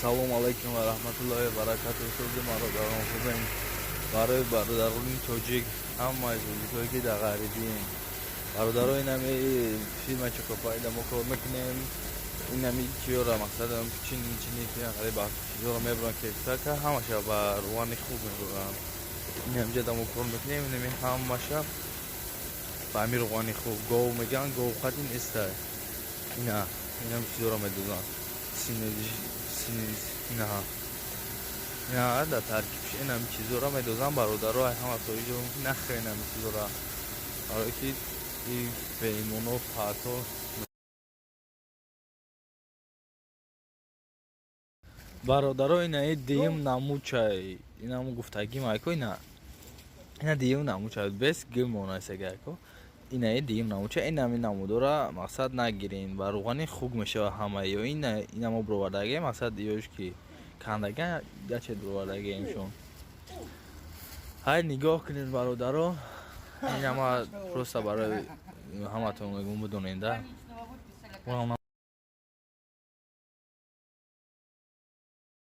Салому алайкум ва раҳматуллоҳи ва баракатуҳ. Сӯзи бародарон, хубем? Барои бародарони тоҷик, ҳамаи тоҷикое, ки дар ғарибием, бародаро, инами фирма Чокопайда мо кор мекунем. Инами чиёра, мақсадам чини чини ғариба чизоро мебуранд, кексака ҳамаша ба рӯғани хуб мебуранд. Инамҷа мо кор мекунем, инами ҳамаша ба ҳами рӯғани хуб, гов мегӯянд, гов қати нестай. Ина инам чизоро медозанд, ина ина дар таркибш инами чизоро медозанд. Бародаро, ҳама тоиҷо нахӯ инами чизора, барое ки беимоно паҳто. Бародаро, инаи дуюм намучай, инам гуфтагим айко, ина дуюм намучай, бес гимонасагайко, инаи дуюм намуча. Инами намудора мақсад нагирин, ба рӯғани хуг мешава ҳама. Ё ина инамо бировардаге, мақсад ёш ки кандага яче бировардагеимшон. Ҳай, нигоҳ кунед, бародаро, инама просто барои ҳаматон мегум, бидонед да.